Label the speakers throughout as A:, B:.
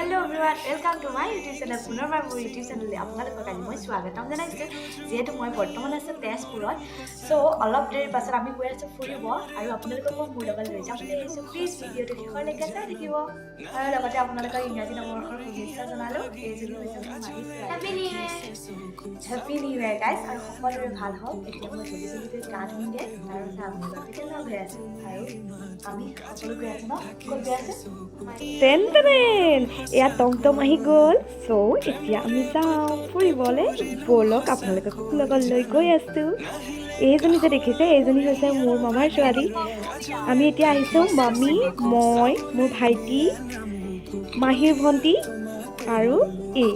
A: Everyone, welcome to my YouTube channel. পুনৰবাৰ মোৰ YouTube চেনেললৈ আপোনালোকক আজি মই স্বাগতম জনাইছোঁ। যিহেতু মই বৰ্তমান আছোঁ তেজপুৰত, চ' অলপ দেৰিৰ পাছত আমি গৈ আছোঁ ফুৰিব আৰু আপোনালোকক মই মোৰ লগত লৈ যাম বুলি আহিছোঁ। প্লিজ ভিডিঅ'টো শেষলৈকে চাই থাকিব আৰু লগতে আপোনালোকৰ ইংৰাজী নৱবৰ্ষৰ শুভেচ্ছা জনালোঁ। এইজনী হৈছে মোৰ মাহী।
B: Happy New Year.
A: Happy New Year, guys, আৰু সকলোৰে ভাল হওক। এতিয়া মই জলদি জলদি গৈ গা ধুমগৈ, তাৰপিছত আপোনালোকৰ সৈতে লগ হৈ আছোঁ। আৰু আমি সকলো গৈ আছোঁ ন? ক'ত গৈ আছোঁ?
C: টেন টেন, এয়া টমটম আহি গ'ল। চ' এতিয়া আমি যাওঁ ফুৰিবলৈ। ব'লক, আপোনালোকক লগত লৈ গৈ আছোঁ। এইজনী যে দেখিছে, এইজনী হৈছে মোৰ মামাৰ ছোৱালী। আমি এতিয়া আহিছোঁ, মামী, মই, মোৰ ভাইটি, মাহীৰ ভণ্টি আৰু এই।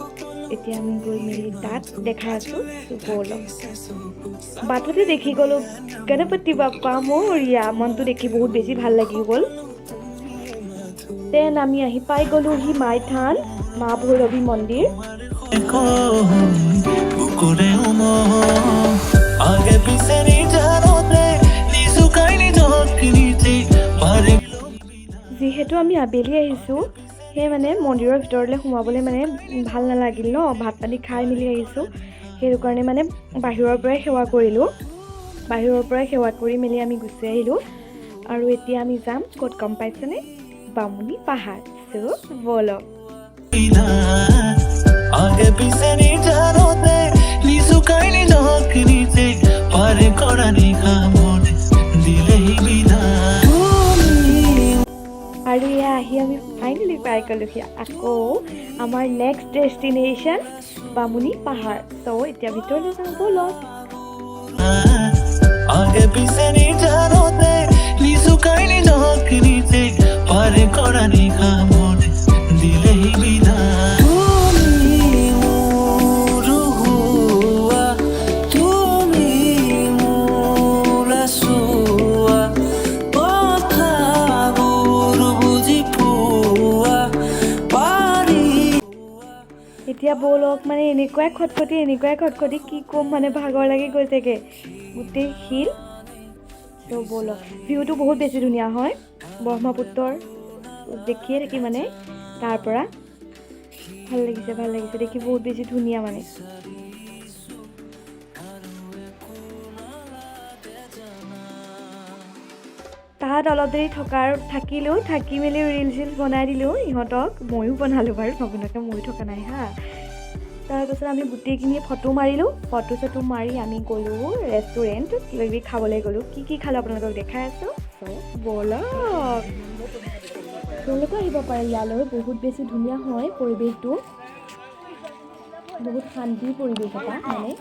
C: এতিয়া আমি গৈ মেলি তাত দেখাই আছোঁ। ব'লক। বাটতে দেখি গ'লোঁ গণপতি বাপ্পা মৰিয়া। মনটো দেখি বহুত বেছি ভাল লাগি গ'ল। দেন আমি আহি পাই গ'লোহি মাইথান মা ভৈৰৱী মন্দিৰ।
D: বুকুৰে আগে পিছে নিজানতে নিচুকাই নিজক নিজে পাৰে।
C: যিহেতু আমি আবেলি আহিছোঁ, সেই মানে মন্দিৰৰ ভিতৰলৈ সোমাবলৈ মানে ভাল নালাগিল ন। ভাত পানী খাই মেলি আহিছোঁ, সেইটো কাৰণে মানে বাহিৰৰ পৰাই সেৱা কৰিলোঁ। বাহিৰৰ পৰাই সেৱা কৰি মেলি আমি গুচি আহিলোঁ। আৰু এতিয়া আমি যাম ক'ত গম পাইছেনে? বামুণী পাহাৰ। চ' ব'লক।
D: আগে পিছে নিজানতে নিচুকাই নিজক নিজে পাৰ কৰা নিশা মনে দিলেহি বিধান।
C: আৰু এয়া আহি আমি ফাইনেলি পাই গ'লোহি আকৌ আমাৰ নেক্সট ডেষ্টিনেশ্যন বামুণী পাহাৰ। চ' এতিয়া ভিতৰলৈ যাওঁ ব'লক।
D: আগে পিছে নিজানতে নিচুকাই নিজক নিজে পাৰ কৰা নিশা মনে দিলেহি বিধান। তুমি মোৰ হোৱা, তুমি মোৰ চোৱা, কথাবোৰ বুজি পোৱা পাৰি।
C: এতিয়া ব'লক। মানে এনেকুৱাই খটখটি, এনেকুৱাই খটখটি, কি ক'ম, মানে ভাগৰ লাগি গৈছেগৈ। গোটেই শিল। ত' ব'লক, ভিউটো বহুত বেছি ধুনীয়া হয়। ব্ৰহ্মপুত্ৰৰ দেখিয়ে থাকি মানে তাৰ পৰা ভাল লাগিছে, ভাল লাগিছে দেখি, বহুত বেছি ধুনীয়া মানে। তাত অলপ দেৰি থাকিলোঁ। থাকি মেলি ৰিল চিল বনাই দিলোঁ ইহঁতক, ময়ো বনালোঁ বাৰু, নবনোৱাকৈ ময়ো থকা নাই হা। তাৰপাছত আমি গোটেইখিনি ফটো মাৰিলোঁ। ফটো চটো মাৰি আমি গ'লোঁ ৰেষ্টুৰেণ্ট, কিবা কিবি খাবলৈ গ'লোঁ। কি কি খালোঁ আপোনালোকক দেখাই আছোঁ। চ' ব'লক, তেওঁলোকো আহিব পাৰে ইয়ালৈ। বহুত বেছি ধুনীয়া হয় পৰিৱেশটো, বহুত শান্তিৰ পৰিৱেশ এটা, মানে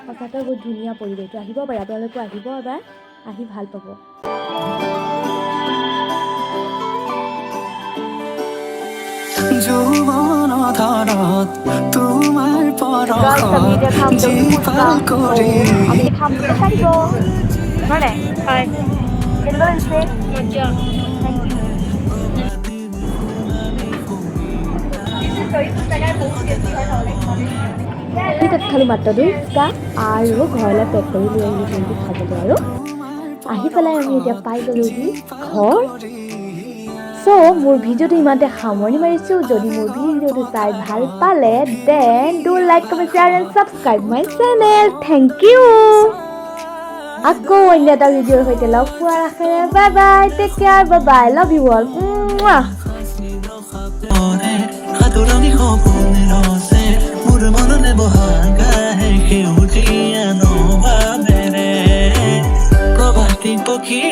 C: সঁচাকৈ বহুত ধুনীয়া পৰিৱেশটো। আহিব পাৰে আপোনালোকো, আহিব এবাৰ, আহি ভাল পাব।
D: যৌৱন ধৰত তোমাৰ
A: আমি এতিয়া
D: পৰশত
A: খাম দহি ফুচকা।
D: জীপাল কৰি
A: আমি খাম, দেখাই দিব হয় নাই?
C: হয়।
A: কেনেকুৱা লাগিছে?
B: মজা।
A: Thank you. দহি ফুচকা খাই বহুত টেষ্টি হয় খাবলৈ।
C: আমি তাত খালোঁ মাত্ৰ দৈ ফুচকা আৰু ঘৰলৈ পেক কৰি লৈ আহিলোঁ কিন্তু খাবলৈ। আৰু আহি পেলাই আমি এতিয়া পাই গ'লোহি ঘৰ। চ' মোৰ ভিডিঅ'টো ইমানতে সামৰণি মাৰিছোঁ। যদি মোৰ ভিডিঅ'টো চাই ভাল পালে, then do like, comment, share and subscribe my channel. Thank you. আকৌ অন্য এটা ভিডিঅ'ৰ সৈতে লগ পোৱাৰ আশাৰে, bye bye, take care, bye bye, love you all.
D: সাঁতোৰঙী সপোন ৰচে মোৰ মনলে বহাগাহে সেউজীয়া নভাবেৰে প্ৰভাতী পক্ষী।